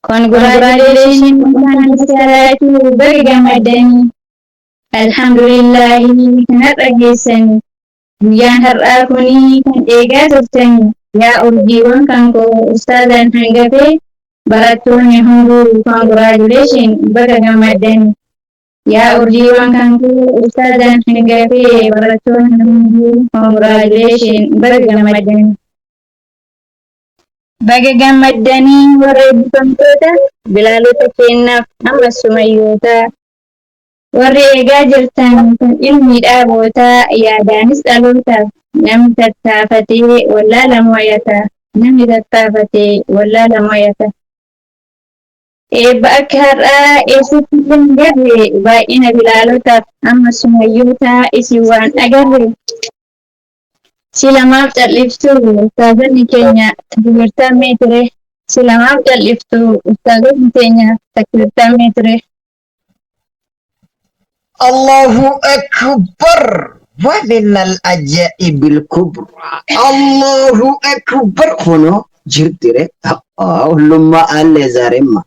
Congratulations kan baga gammaddanii. Alhamdulillahi kan har'a geessanii. Guyyaan har'aa kuni kan eegaa turtanii. Yaa urjiiwwan kan koo ustaazaan hangafee, barattoonni hunduu congratulation, baga gammaddanii. Yaa urjiiwwan kan koo ustaazaan hangafee, barattoonni hunduu congratulation, baga gammaddanii. Baga gammaddanii warra eebbifamtoota, bilaalota keenyaaf, ammas sumayyoota. Warri eegaa jirtan kan ilmi dhaabootaa, yaadaanis dhalootaaf namni tattaafatee wallaala mo'ata. Namni tattaafatee wallaala mo'ata. Eebba akka har'aa eessatti illee hin garre, baay'ina bilaalotaaf amma sumayyoota isin waan agarre. Si lamaaf cal'iftu ustaazonni keenya takbirtaan meetire. Si lamaaf cal'iftu ustaazonni keenya takbirtaan meetire. Allahu Akbar. Wa min al-ajaa'ibil kubra. Allahu Akbar. Kunoo jirtire. Hullummaa allee zaaremma.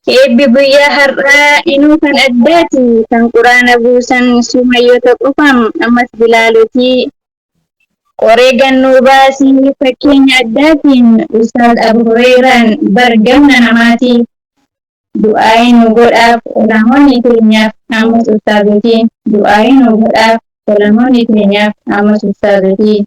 Eebbi guyyaa har'aa inuu kan addaati, kan quraana buusan sumayyoota qofam ammas bilaalotii. Qoree gannuu baasii fakkeenya addaatiin Ustaaz Abu Hureeraan bar gamna namaati. Du'aa'ii nu godhaaf ulamoonni teenyaaf ammas ustaazotiin. Du'aa'ii nu godhaaf ulamoonni teenyaaf ammas ustaazotiin.